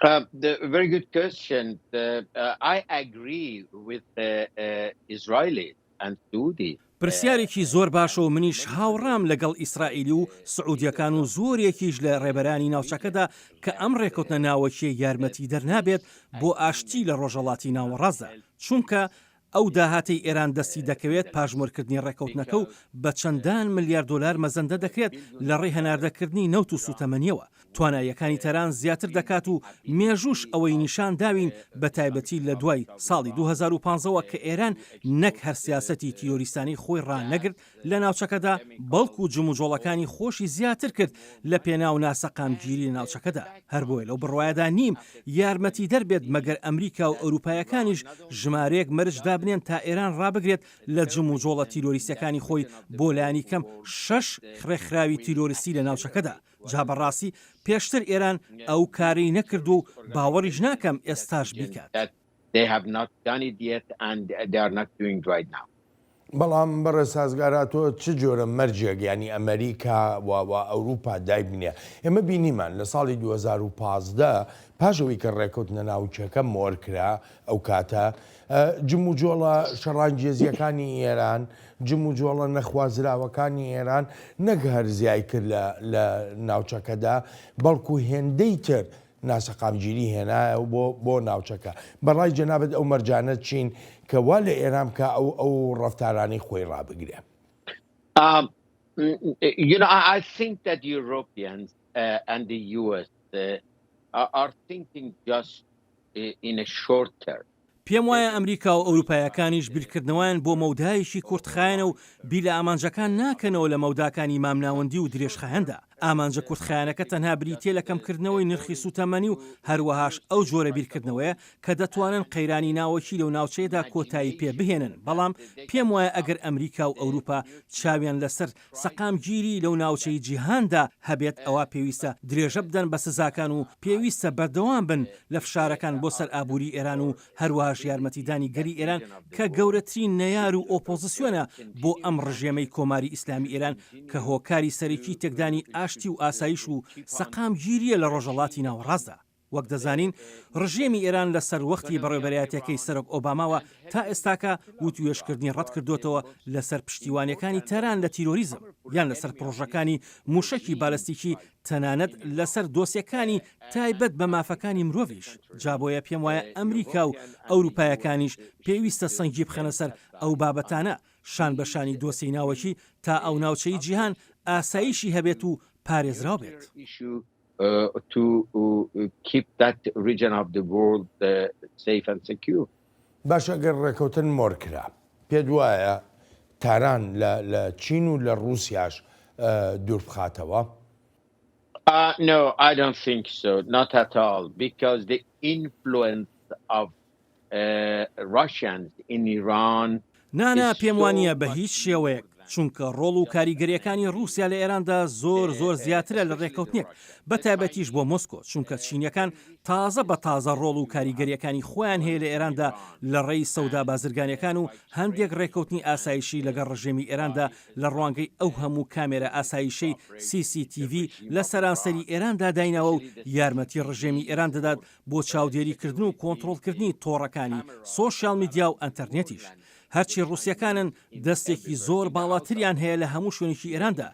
Very good question. I agree with the Israelis and Saudis. پرسیارێکی زۆر باشە و منیش هاوڕام لەگەڵ ئیسرائیلی و سعودیەکان و زۆرێکیش لە ڕێبەرانی ناوچەکەدا کە ئەم ڕێکەوتنە ناوەکیە یارمەتیدەر نابێت بۆ ئاشتی لە ڕۆژهەڵاتی ناوەڕاستدا چونکە ئەو داهاتەی ئێران دەستی دەکەوێت پاش مۆرکردنی ڕێکەوتنەکە و بە چەندان ملیار دۆلار مەزەندە دەکرێت لە ڕێی هەناردەکردنی نەوت و سوتەمەنیەوە تواناییەکانی تاران زیاتر دەکات و مێژووش ئەوەی نیشان داوین بە تایبەتی لە دوای ساڵی 2015 وە کە ئێران نەک هەر سیاسەتی تیرۆریستانەی خۆی ڕانەگرت لە ناوچەکەدا بەڵکو جموجۆڵەکانی خۆشی زیاتر کرد لە پێناو ناسەقامگیری لە ناوچەکەدا هەر بۆیە لەو بڕوایەدا نیم یارمەتیدەر بێت مەگەر ئەمریکا و ئەوروپایەکانیش ژمارەیەک مەرج دابنێن تا ئێران ڕابگرێت لە جموجۆڵە تیرۆریستیەکانی خۆی بۆ لانیکەم شەش ڕێکخراوی تیرۆریستی لە ناوچەکەدا. جا بەڕاستی پێشتر ئێران ئەو کارەی نەکردووە و باوەڕیش ناکەم ئێستاش بیکات. بەڵام بەڕێز سازگارا تۆ چ جۆرە مەرجێک یانی ئەمەریکا و و ئەوروپا دایبنێ؟ ئێمە بینیمان لە ساڵی 2015 پاش ئەوەی کە ڕێکەوتنە ناوکیەکە مۆر کرا ئەو کاتە جموجۆڵە شەڕانگێزییەکانی ئێران، جموجۆڵە نەخوازراوەکانی ئێران نەک هەر زیای کرد لە لە ناوچەکەدا، بەڵکو هێندەی تر ناسەقامگیری هێنایەوە بۆ بۆ ناوچەکە. بە ڕای جەنابت ئەو مەرجانە چین کە وا لە ئێران بکا ئەو ئەو ڕەفتارانەی خۆی ڕابگرێ؟ You know, I think that Europeans and the US are thinking just in a short term. پێم وایە ئەمریکا و ئەوروپایەکانیش بیرکردنەوەیان بۆ مەودایەکی کورتخایەنە و بیر لە ئامانجەکان ناکەنەوە لە مەوداکانی مامناوەندی و درێژخایەندا. ئامانجە کورتخایەنەکە تەنها بریتییە لە کەمکردنەوەی نرخی سووتەمەنی و هەروەهاش ئەو جۆرە بیرکردنەوەیە کە دەتوانن قەیرانی ناوەکی لەو ناوچەیەدا کۆتایی پێ بهێنن بەڵام پێم وایە ئەگەر ئەمریکا و ئەوروپا چاویان لەسەر سەقامگیری لەو ناوچەی جیهاندا هەبێت ئەوا پێویستە درێژە بدەن بە سزاکان و پێویستە بەردەوام بن لە فشارەکان بۆ سەر ئابووری ئێران و هەروەهاش یارمەتیدانی گەلی ئێران کە گەورەترین نەیار و ئۆپۆزسیۆنە بۆ ئەم ڕژێمەی کۆماری ئیسلامی ئێران کە هۆکاری سەرەکی تێکدانی ئاشتی و ئاسایش و سەقامگیرییە لە ڕۆژهەڵاتی ناوەڕاستدا. وەک دەزانین ڕژێمی ئێران لە سەروەختی بەڕێوبەرایەتیەکەی سەرۆک ئۆباماوە تا ئێستاکە وتوێژکردنی ڕەتکردۆتەوە لەسەر پشتیوانیەکانی تاران لە تیرۆریزم یان لەسەر پڕۆژەکانی موشەکی بالستیکی تەنانەت لەسەر دۆسیەکانی تایبەت بە مافەکانی مرۆڤیش، جا بۆیە پێم وایە ئەمریکا و ئەوروپایەکانیش پێویستە سەنگی بخەنە سەر ئەو بابەتانە شان بە شانی دۆسیەی ناوەکی تا ئەو ناوچەی جیهان ئاسایشی هەبێت و پارێزراو بێت. باشە گەر ڕێکەوتن مۆر کرا پێت وایە تاران لە لە چین و لە ڕووسیاش دوور بخاتەوە؟ No, I don't think so, not at all, because the influence of Russians in Iran نا نا پێم وانییە بە هیچ شێوەیەک، چونکە ڕۆڵ و کاریگەرییەکانی ڕووسیا لە ئێراندا زۆر زۆر زیاترە لە ڕێککەوتنێک، بە تایبەتیش بۆ مۆسکۆ، چونکە چینییەکان تازە بە تازە ڕۆڵ و کاریگەرییەکانی خۆیان هەیە لە ئێراندا لە ڕێی سەودا بازرگانییەکان و هەندێک ڕێککەوتنی ئاسایشی لەگەڵ ڕژێمی ئێراندا لە ڕوانگەی ئەو هەموو کامێرا ئاسایشەی سی سی تی ڤی لە سەرانسەری ئێراندا دایناوە و یارمەتی ڕژێمی ئێران دەدات بۆ چاودێریکردن و کۆنتڕۆڵکردنی تۆڕەکانی سۆشیال میدیا و ئەنتەرنێتیش. هەرچی ڕووسییەکانن دەستێکی زۆر باڵاتریان هەیە لە هەموو شوێنێکی ئێراندا،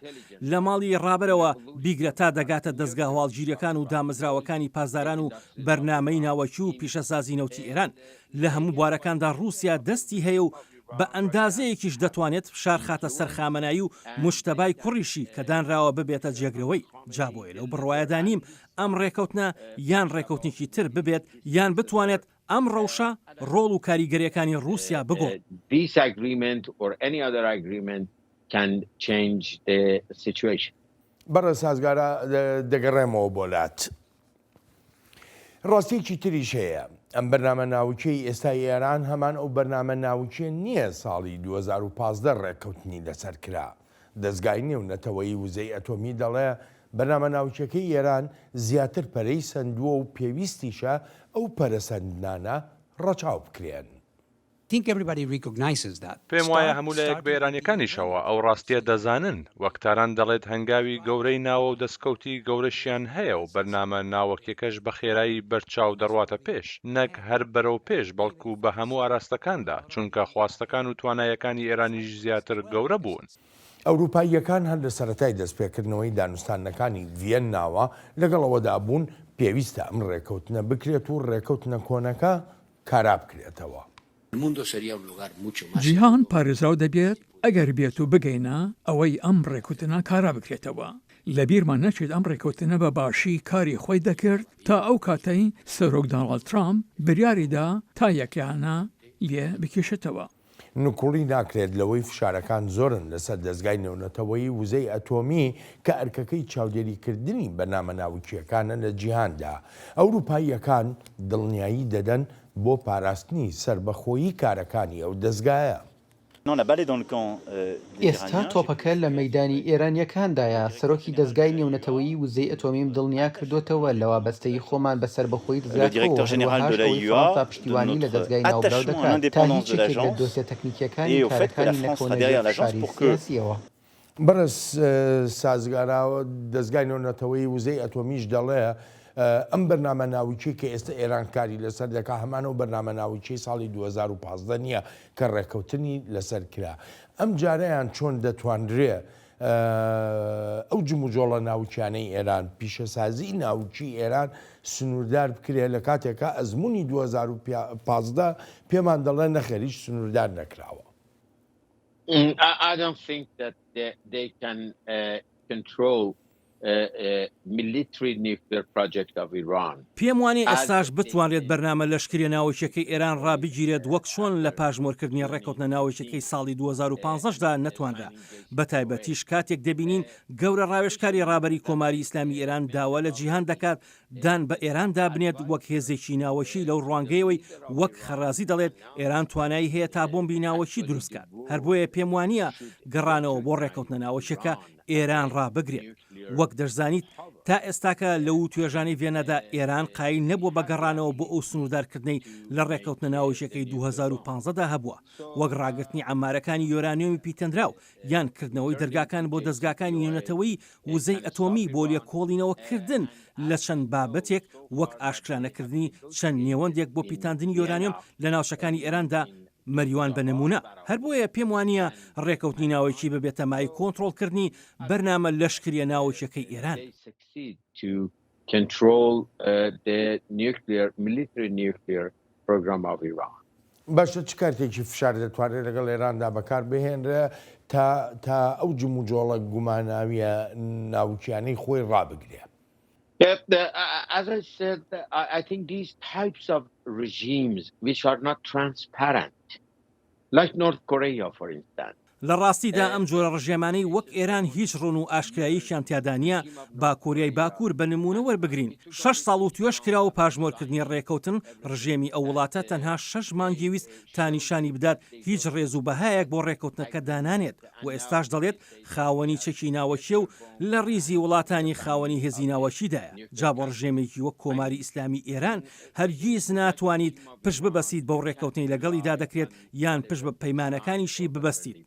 لە ماڵی ڕابەرەوە بیگرە تا دەگاتە دەزگا هەواڵگیرییەکان و دامەزراوەکانی پاسداران و بەرنامەی ناوەکی و پیشەسازی نەوتی ئێران. لە هەموو بوارەکاندا ڕووسیا دەستی هەیە و بە ئەندازەیەکیش دەتوانێت فشار خاتە سەر خامەنایی و موجتەبای کوڕیشی کە دانراوە ببێتە جێگرەوەی. جا بۆیە لەو بڕوایەدا نیم ئەم ڕێکەوتنە یان ڕێکەوتنێکی تر ببێت یان بتوانێت ئەم ڕەوشە ڕۆڵ و کاریگەریەکانی ڕووسیا بگۆڕێت. This agreement or any other agreement can change the situation. بەڕێز سازگارا دەگەڕێمەوە بۆ لات. ڕاستیەکی تریش هەیە، ئەم بەرنامە ناوکیەی ئێستای ئێران هەمان ئەو بەرنامە ناوکیە نییە ساڵی 2015 ڕێککەوتنی لەسەر کرا. دەزگای نێونەتەوەیی وزەی ئەتۆمی دەڵێ بەرنامە ناوکیەکەی ئێران زیاتر پەرەی سەندووە و پێویستیشە ئەو پەرەسەندنانە ڕەچاو بکرێن. پێم وایە هەموو لایەک بە ئێرانییەکانیشەوە ئەو ڕاستییە دەزانن. وەک تاران دەڵێت هەنگاوی گەورەی ناوە و دەستکەوتی گەورەشیان هەیە و بەرنامە ناوەکیەکەش بە خێرایی بەرچاو دەڕواتە پێش، نەک هەر بەرەو پێش بەڵکو بە هەموو ئاراستەکاندا، چونکە خواستەکان و تواناییەکانی ئێرانیش زیاتر گەورە بوون. ئەوروپاییەکان هەر لە سەرەتای دەستپێکردنەوەی دانوستاندنەکانی ڤیەنناوە لەگەڵ ئەوەدا بوون پێویستە ئەم ڕێکەوتنە بکرێت و ڕێکەوتنە کۆنەکە کارا بکرێتەوە. جیهان پارێزراو دەبێت ئەگەر بێت و بگەینە ئەوەی ئەم ڕێکوتنە کارا بکرێتەوە. لەبیرمان نەچێت ئەم ڕێکەوتنە بە باشی کاری خۆی دەکرد تا ئەو کاتەی سەرۆک داناڵد ترامپ بریاری دا تا یەکلایەنە لێ بکێشێتەوە. نکوڵی ناکرێت لەوەی فشارەکان زۆرن لەسەر دەزگای نێونەتەوەیی وزەی ئەتۆمی کە ئەرکەکەی چاودێریکردنی بەرنامە ناوکییەکانە لە جیهاندا، ئەوروپاییەکان دڵنیایی دەدەن بۆ پاراستنی سەربەخۆیی کارەکانی ئەو دەزگایە. ئێستا تۆپەکە لە مەیدانی ئێرانییەکاندایە، سەرۆکی دەزگای نێونەتەوەیی وزەی ئەتۆمیم دڵنیا کردۆتەوە لە وابەستەیی خۆمان بە سەربەخۆیی دەزگاکەوە و هەروەهاش ئەوەی فەرەنسا پشتیوانی لە دەزگای ناوبراو دەکات تا هیچ یەکێک لە دۆسیە تەکنیکییەکانی کارەکانی نەکەونە ژێر فشاری سیاسییەوە. بەڕێز سازگارا، دەزگای نێونەتەوەیی وزەی ئەتۆمیش دەڵێ، ئەم بەرنامە ناوکیەی کە ئێستا ئێران کاری لەسەر دەکا هەمان ئەو بەرنامە ناوکیەی ساڵی 2015 نییە کە ڕێککەوتنی لەسەر کرا. ئەم جارەیان چۆن دەتوانرێ ئەو جموجۆڵە ناوکیانەی ئێران، پیشەسازی ناوکی ئێران سنووردار بکرێ لە کاتێکا ئەزموونی 2015 پێمان دەڵێ نەخێر هیچ سنووردار نەکراوە؟ I don't think that they can control military nuclear project of Iran. پێم وانیە ئێستاش بتوانرێت بەرنامە لەشکریە ناوکیەکەی ئێران ڕابگیرێت وەک چۆن لە پاش مۆرکردنی ڕێکەوتنە ناوکیەکەی ساڵی 2015 دا نەتوانرا بەتایبەتیش کاتێک دەبینین گەورە ڕاوێژکاری ڕابەری کۆماری ئیسلامی ئێران داوا لە جیهان دەکات دان بە ئێراندا بنێت وەک هێزێکی ناوەکی لەو ڕوانگەیەوەی وەک خەڕازی دەڵێت ئێران توانایی هەیە تا بۆمبی ناوەکی دروست کات هەر بۆیە پێم وانیە گەڕانەوە بۆ ڕێکەوتنە ناوەکیەکە. ئێران ڕابگرێت. وەک دەشزانیت تا ئێستاکە لە ووتوێژانی ڤیەنادا ئێران قایل نەبووە بە گەڕانەوە بۆ ئەو سنووردارکردنەی لە ڕێککەوتنە ناوەکیەکەی 2015 دا هەبووە وەک ڕاگرتنی عەمارەکانی یۆرانیۆمی پیتێندراو یان کردنەوەی دەرگاکان بۆ دەزگاکانی نێونەتەوەیی وزەی ئەتۆمی بۆ لێکۆڵینەوەکردن لە چەند بابەتێک وەک ئاشکرانەکردنی چەند نێوەندێک بۆ پیتاندنی یۆرانیۆم لە ناوچەکانی ئێراندا مەریوان بە نموونە. هەر بۆیە پێم وانییە ڕێکەوتنی ناوەکی ببێتە مایەی کۆنتڕۆڵکردنی بەرنامە لەشکرییە ناوەکیەکەی ئێران. باشە چ کارتێکی فشار دەتوانرێت لەگەڵ ئێراندا بەکار بهێنرێ تا تا ئەو جموجۆڵە گوماناویە ناوکیانەی خۆی ڕابگرێ؟ As I said, I think these types of regimes which are not transparent, like North Korea, for instance. لە ڕاستیدا ئەم جۆرە ڕژێمانەی وەک ئێران هیچ ڕوون و ئاشکراییەکیان تیادا نییە، با کۆریای باکوور بە نموونە وەربگرین، شەش ساڵ وتوێژ کرا و پاش مۆرکردنی ڕێکەوتن، ڕژێمی ئەو وڵاتە تەنها شەش مانگی ویست تا نیشانی بدات هیچ ڕێز و بەهایەک بۆ ڕێکەوتنەکە دانانێت و ئێستاش دەڵێت خاوەنی چەکی ناوەکییە و لە ڕیزی وڵاتانی خاوەنی هێزی ناوەکیدایە، جا بۆ ڕژێمێکی وەک کۆماری ئیسلامی ئێران هەرگیز ناتوانیت پشت ببەستیت بەو ڕێککەوتنەی لەگەڵیدا دەکرێت یان پشت بە پەیمانەکانیشی ببەستیت.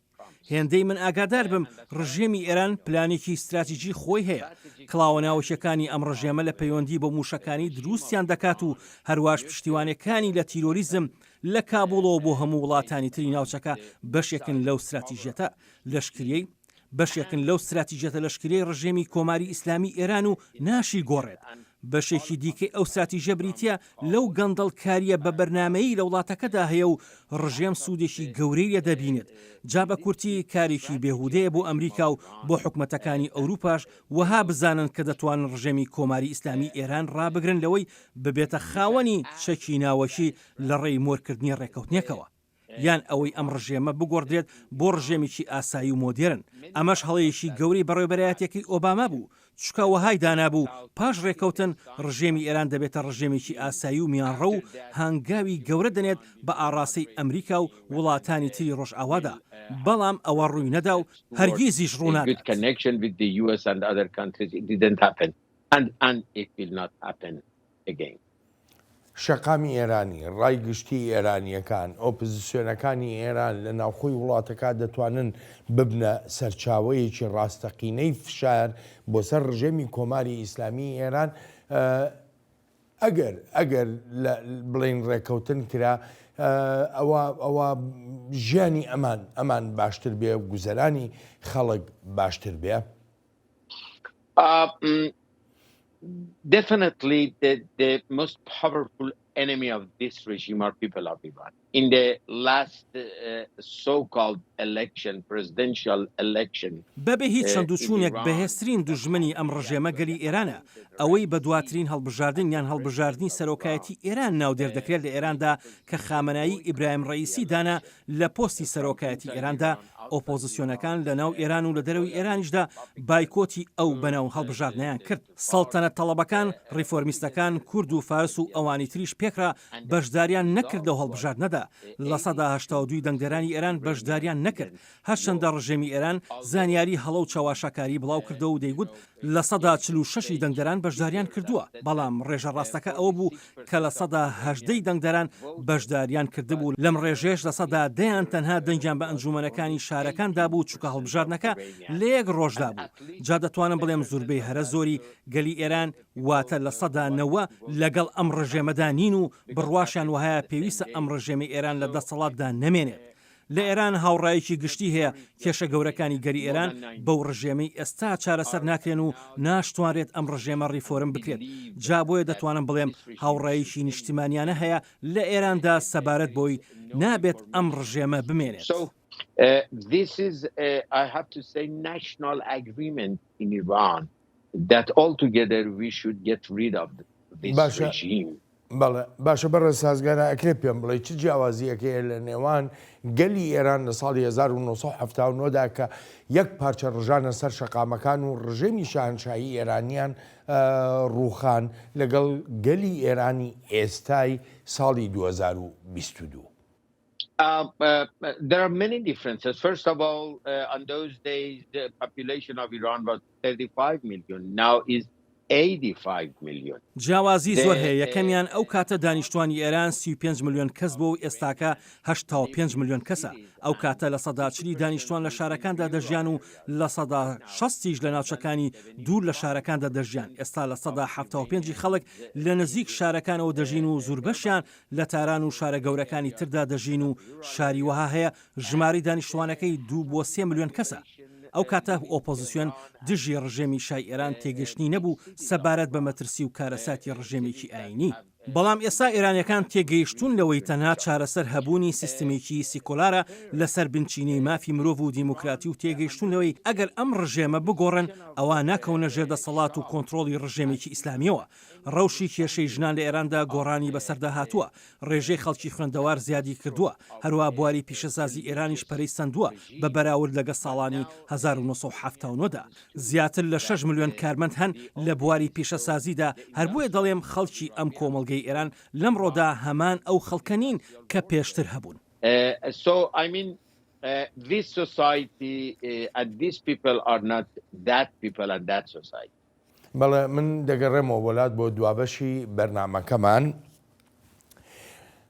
هێندەی من ئاگادار بم ڕژێمی ئێران پلانێکی ستراتیجی خۆی هەیە، کڵاوە ناوەکیەکانی ئەم ڕژێمە لە پەیوەندی بە موشەکانی دروستیان دەکات و هەرواش پشتیوانەکانی لە تیرۆریزم لە کابوڵەوە بۆ هەموو وڵاتانی تری ناوچەکە بەشێکن لەو ستراتیژیەتە لەشکریەی بەشێکن لەو ستراتیژیەتە لەشکریەی ڕژێمی کۆماری ئیسلامی ئێران و ناشی گۆڕێت. بەشێکی دیکەی ئەو ستراتیژە بریتیە لەو گەندەڵکاریە بە بەرنامەیی لە وڵاتەکەدا هەیە و ڕژێم سوودێکی گەورەی لێ دەبینێت. جا بە کورتی کارێکی بێهودەیە بۆ ئەمریکا و بۆ حکومەتەکانی ئەوروپاش وەها بزانن کە دەتوانن ڕژێمی کۆماری ئیسلامی ئێران ڕابگرن لەوەی ببێتە خاوەنی چەکی ناوەکی لە ڕێی مۆرکردنی ڕێکەوتنێکەوە. یان ئەوەی ئەم ڕژێمە بگۆڕدرێت بۆ ڕژێمێکی ئاسایی و مۆدێرن، ئەمەش هەڵەیەکی گەورەی بەڕێوەبەرایەتیەکەی ئۆباما بوو، چونکە وەهای دانابوو پاش ڕێکەوتن ڕژێمی ئێران دەبێتە ڕژێمێکی ئاسایی و میانڕەو و هەنگاوی گەورە دەنێت بە ئاڕاستەی ئەمریکا و وڵاتانی تری ڕۆژئاوادا، بەڵام ئەوە ڕووی نەدا و هەرگیزیش ڕوونادات. شەقامی ئێرانی، ڕای گشتیی ئێرانییەکان، ئۆپزسیۆنەکانی ئێران لە ناوخۆی وڵاتەکە دەتوانن ببنە سەرچاوەیەکی ڕاستەقینەی فشار بۆ سەر ڕژێمی کۆماری ئیسلامیی ئێران ئەگەر ئەگەر لە بڵێین ڕێکەوتن کرا ئەوە ئەوە ژیانی ئەمان ئەمان باشتر بێ گوزەرانی خەڵک باشتر بێ. Definitely the, the most powerful enemy of this regime are people of Iran. In the last uh, so-called election, presidential election, بەبێ هیچ چەندوچوونێک بەهێزترین دوژمنی ئەم ڕژێمە گەلی ئێرانە، ئەوەی بە دواترین هەڵبژاردن یان هەڵبژاردنی سەرۆکایەتی ئێران ناودێر دەکرێت لە ئێراندا کە خامەنایی ئیبراهیم ڕەئیسی دانا لە پۆستی سەرۆکایەتی ئێراندا، ئۆپۆزسیۆنەکان لە ناو ئێران و لە دەرەوەی ئێرانیشدا بایکۆتی ئەو بەناو هەڵبژاردنەیان کرد. سەڵتەنەت تەڵەبەکان، ڕیفۆرمیستەکان، کورد و فارس و ئەوانی تریش پێکڕا بەشداریان نەکرد لەو هەڵبژاردنەدا. 82% ی دەنگدەرانی ئێران بەشداریان نەکرد. هەرچەندە ڕژێمی ئێران زانیاری هەڵە و چەواشەکاری بڵاو کردەوە و دەیگوت 46% ی دەنگدەران بەشداریان کردووە، بەڵام ڕێژە ڕاستەکە ئەوە بوو کە 18% ی دەنگدەران بەشداریان کردبوو، لەم ڕێژەیەش 10% یان تەنها دەنگیان بە ئەنجوومەنەکانی شارەکان دابوو چونکە هەڵبژاردنەکە لە یەک ڕۆژدا بوو. جا دەتوانم بڵێم زوربەی هەرە زۆری گەلی ئێران واتە نەوە لەگەڵ ئەم ڕژێمەدا نین و بڕواشیان وەهایە پێویستە ئەم ڕژێمەی ئێران لە دەسەڵاتدا نەمێنێت. لە ئێران هاوڕایەکی گشتی هەیە کێشە گەورەکانی گەلی ئێران بەو ڕژێمەی ئێستا چارەسەر ناکرێن و ناشتوانرێت ئەم ڕژێمە ڕیفۆرم بکرێت جا بۆیە دەتوانم بڵێم هاوڕایەکی نیشتیمانیانە هەیە لە ئێراندا سەبارەت بۆی نابێت ئەم ڕژێمە بمێنێت. This is I have to say national agreement in Iran that altogether we should get rid of this regime. بەڵێ باشە بەڕێز سازگارا ئەکرێ پێم بڵێی چ جیاوازیەک هەیە لە نێوان گەلی ئێران لە ساڵی 1979 دا کە یەک پارچە ڕژانە سەر شەقامەکان و ڕژێمی شاهنشاهی ئێرانیان ڕووخان لەگەڵ گەلی ئێرانی ئێستای ساڵی 2022؟ There are many differences. First of all, on those days the population of Iran was 35 million, now is 85 million. جیاوازی زۆر هەیە، یەکەمیان ئەو کاتە دانیشتوانی ئێران 35 ملیۆن کەس بووە و ئێستاکە 85 ملیۆن کەسە. ئەو کاتە لە سەدا چلی دانیشتوان لە شارەکاندا دەژیان و لە سەدا شەستیش لە ناوچەکانی دوور لە شارەکاندا دەژیان، ئێستا لە سەدا 75 ی خەڵک لە نزیک شارەکانەوە دەژین و زوربەشیان لە تاران و شارە گەورەکانی تردا دەژین و شاری وەها هەیە ژمارەی دانیشتوانەکەی دوو بۆ سێ ملیۆن کەسە. ئەو کاتە ئۆپۆزسیۆن دژی ڕژێمی شای ئێران تێگەشتنی نەبوو سەبارەت بە مەترسی و کارەساتی ڕژێمێکی ئایینی. بەڵام ئێستا ئێرانیەکان تێگەیشتوون لەوەی تەنها چارەسەر هەبوونی سیستمێکی سیکۆلارە لەسەر بنچینەی مافی مرۆڤ و دیموکراتی و تێگەیشتوون لەوەی ئەگەر ئەم ڕژێمە بگۆڕن ئەوا ناکەونە ژێر دەسەڵات و کۆنترۆڵی ڕژێمێکی ئیسلامیەوە. ڕەوشی کێشەی ژنان لە ئێراندا گۆڕانی بەسەردا هاتووە، ڕێژەی خەڵکی خوێندەوار زیادی کردووە، هەروەها بواری پیشەسازی ئێرانیش پەرەی سەندووە بە بەراورد لەگە ساڵانی 1979 دا. زیاتر لە شەش ملیۆن کارمەند هەن لە بواری پیشەسازیدا، هەر بۆیە دەڵێم خەڵکی ئەم کۆمەڵگەی ئێران لەمڕۆدا هەمان ئەو خەڵکە نین کە پێشتر هەبوون. بەڵێ من دەگەڕێمەوە بۆ لات بۆ دوابەشی بەرنامەکەمان.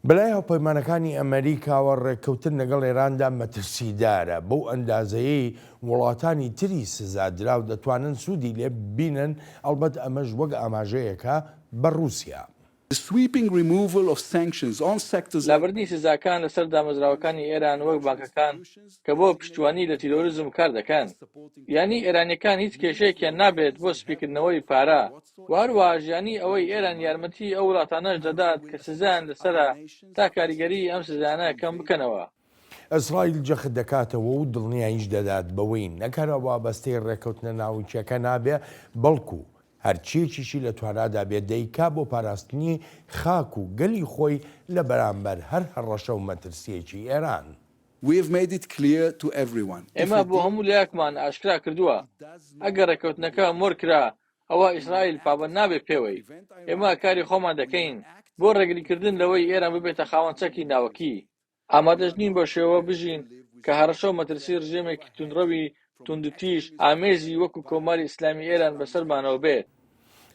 بەلای هاوپەیمانەکانی ئەمەریکاوە ڕێککەوتن لەگەڵ ئێراندا مەترسیدارە، بەو ئەندازەیەی وڵاتانی تری سزادراو دەتوانن سوودی لێ ببینن، ئەڵبەت ئەمەش وەک ئاماژەیەکە بە ڕووسیا. لابردنی سزاکان لەسەر دامەزراوەکانی ئێران وەک بانکەکان کە بۆ پشتیوانی لە تیرۆریزم کار دەکەن. یانی ئێرانییەکان هیچ کێشەیەکیان نابێت بۆ سپیکردنەوەی پارە و هەروەهاش یانی ئەوەی ئێران یارمەتیی ئەو وڵاتانەش دەدات کە سزایان لەسەرە تا کاریگەریی ئەم سزایانە کەم بکەنەوە. ئیسرائیل جەخت دەکاتەوە و دڵنیاییش دەدات بەوەی نەک هەر وابەستەی ڕێککەوتنە ناوکییەکە نابێ، بەڵکو هەرچییەکیشی لە توانادا بێت دەیکا بۆ پاراستنی خاک و گەلی خۆی لە بەرامبەر هەر هەڕەشە و مەترسییەکی ئێران. ئێمە بۆ هەموو لایەکمان ئاشکرا کردووە، ئەگەر ڕێککەوتنەکە مۆر کرا، ئەوا ئیسرائیل پابەند نابێت پێوەی. ئێمە کاری خۆمان دەکەین بۆ ڕێگریکردن لەوەی ئێران ببێتە خاوەن چەکی ناوەکی. ئامادەش نین بەو شێوە بژین کە هەڕەشە و مەترسی ڕژێمێکی توندڕەوی توندوتیژ ئامێزی وەکو کۆماری ئیسلامی ئێران بەسەرمانەوە بێت.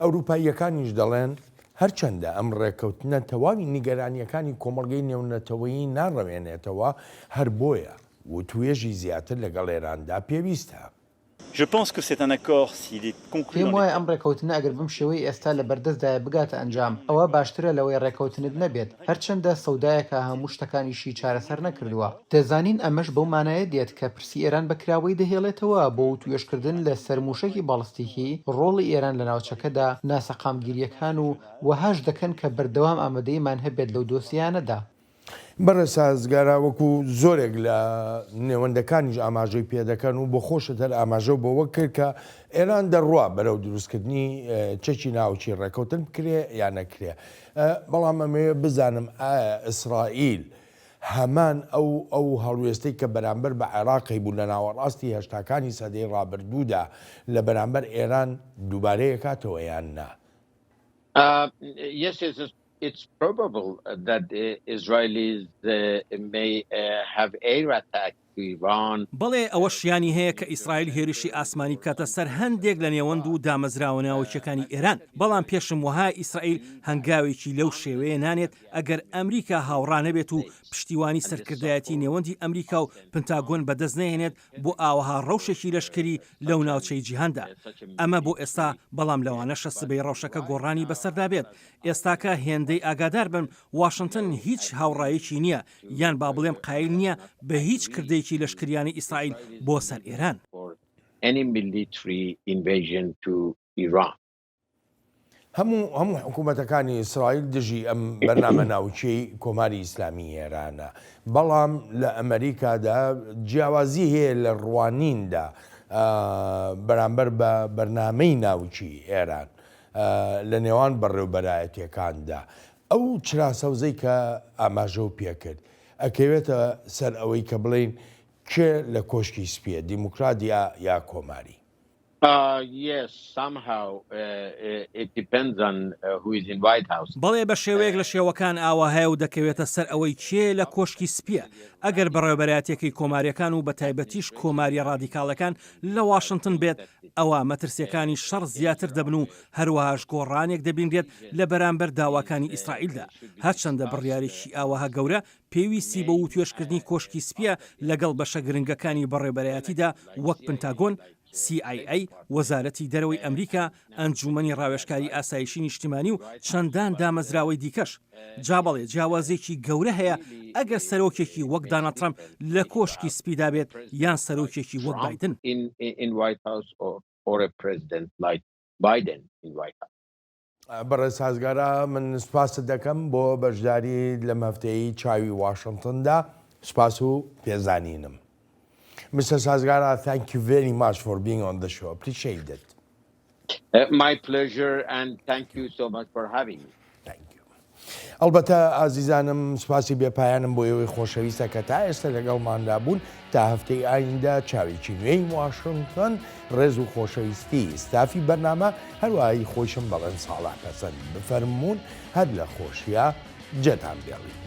ئەوروپاییەکانیش دەڵێن، هەرچەندە ئەم ڕێککەوتنە تەواوی نیگەرانییەکانی کۆمەڵگەی نێونەتەوەیی ناڕەوێنێتەوە، هەر بۆیە وتوێژی زیاتر لەگەڵ ئێراندا پێویستە. پێم وایە ئەم ڕێکەوتنە ئەگەر بەم شێوەی ئێستا لە بەردەستدایە بگاتە ئەنجام، ئەوا باشترە لەوەی ڕێکەوتنت نەبێت، هەرچەندە سەودایەکە هەموو شتەکانیشی چارەسەر نەکردووە. دەزانین ئەمەش بەو مانایە دێت کە پرسی ئێران بە کراوەیی دەهێڵێتەوە بۆ وتوێژکردن لە سەر مووشەکی باڵستیکی، ڕۆڵی ئێران لە ناوچەکەدا، ناسەقامگیرییەکان و وەهاش دەکەن کە بەردەوام ئامادەییمان هەبێت لەو دۆسیانەدا. بەڕێز سازگارا وەکو زۆرێک لە نێوەندەکانیش ئاماژەی پێدەکەن و بۆ خۆشت هەر ئاماژەو بەوە کرد کە ئێران دەڕوا بەرەو دروستکردنی چەکی ناوکی ڕێکەوتن بکرێ یا نەکرێ بەڵام ئەمەوێ بزانم ئایا ئیسرائیل هەمان ئەو ئەو هەڵوێستەی کە بەرامبەر بە عێراق هەیبوو لە ناوەڕاستی هەشتاکانی سەدەی ڕابردوودا لە بەرامبەر ئێران دووبارەیەکاتەوە یان نا؟ Yes, it's probable that the Israelis may have air attack to Iran. بەڵێ ئەوە شیانی هەیە کە ئیسرائیل هێرشی ئاسمانی بکاتە سەر هەندێک لە نێوەند و دامەزراوە ناوەکیەکانی ئێران، بەڵام پێشم وەهایە ئیسرائیل هەنگاوێکی لەو شێوەیە نانێت ئەگەر ئەمریکا هاوڕا نەبێت و پشتیوانی سەرکردایەتی نێوەندی ئەمریکا و پنتاگۆن بەدەست نەهێنێت بۆ ئاوەها ڕەوشێکی لەشکری لەو ناوچەی جیهاندا. ئەمە بۆ ئێستا، بەڵام لەوانەشە سبەی ڕەوشەکە گۆڕانی بەسەردا بێت. ئێستاکە هێندەی ئاگادار بم واشنتن هیچ هاوڕایەکی نییە، یان با بڵێم قایل نییە بە هیچ کردەیەکی لەشکریانەی ئیسرائیل بۆ سەر ئێران. هەموو هەموو حکوومەتەکانی ئیسرائیل دژی ئەم بەرنامە ناوکیەی کۆماری ئیسلامی ئێرانە، بەڵام لە ئەمەریکادا جیاوازی هەیە لە ڕوانیندا بەرامبەر بە بەرنامەی ناوکی ئێران لە نێوان بەڕێوبەرایەتیەکاندا. ئەو چرا سەوزەی کە ئاماژەو پێکرد ئەکەوێتە سەر ئەوەی کە بڵێین کێ لە کۆشکی سپیە، دیموکرات یا یا کۆماری؟ Uh, yes, somehow uh, it depends on uh, who is in White House. بەڵێ بە شێوەیەک لە شێوەکان ئاواهەیە و دەکەوێتە سەر ئەوەی کێ لە کۆشکی سپییە. ئەگەر بەڕێوەبەرایەتیەکەی کۆمارییەکان و بە تایبەتیش کۆمارییە ڕادیکاڵەکان لە واشنتن بێت، ئەوا مەترسییەکانی شەڕ زیاتر دەبن و هەروەهاش گۆڕانێک دەبینرێت لە بەرامبەر داواکانی ئیسرائیلدا. هەرچەندە بڕیارێکی ئاوەها گەورە پێویستی بە وتوێژکردنی کۆشکی سپییە لەگەڵ بەشە گرنگەکانی بەڕێوەبەرایەتیدا وەک پنتاگۆن، سی ئای ئەی، وەزارەتی دەرەوەی ئەمریکا، ئەنجوومەنی ڕاوێژکاری ئاسایشی نیشتیمانی و چەندان دامەزراوەی دیکەش. جا بەڵێ جیاوازییەکی گەورە هەیە ئەگەر سەرۆکێکی وەک داناڵد ترەمپ لە کۆشکی سپیدا بێت یان سەرۆکێکی وەک بایدن. بەڕێز سازگارا من سوپاست دەکەم بۆ بەشداریت لەم هەفتەیەی چاوی واشنتندا سوپاس و پێزانینم. Mr. Sazgara, thank you very much for being on the show. Appreciate it. Uh, my pleasure and thank you so much for having me. Thank you. ئەڵبەتە ئازیزانم سوپاسی بێ پایانم بۆ ئێوەی خۆشەویستە کە تا ئێستا لەگەڵماندا بوون تا هەفتەی ئایندە چاوێکی نوێی واشنتۆن ڕێز و خۆشەویستی ستافی بەرنامە هەروەها هی خۆیشم بەڵێن ساڵح پەسەند بفەرموون هەر لە خۆشیا جێتان بێڵین.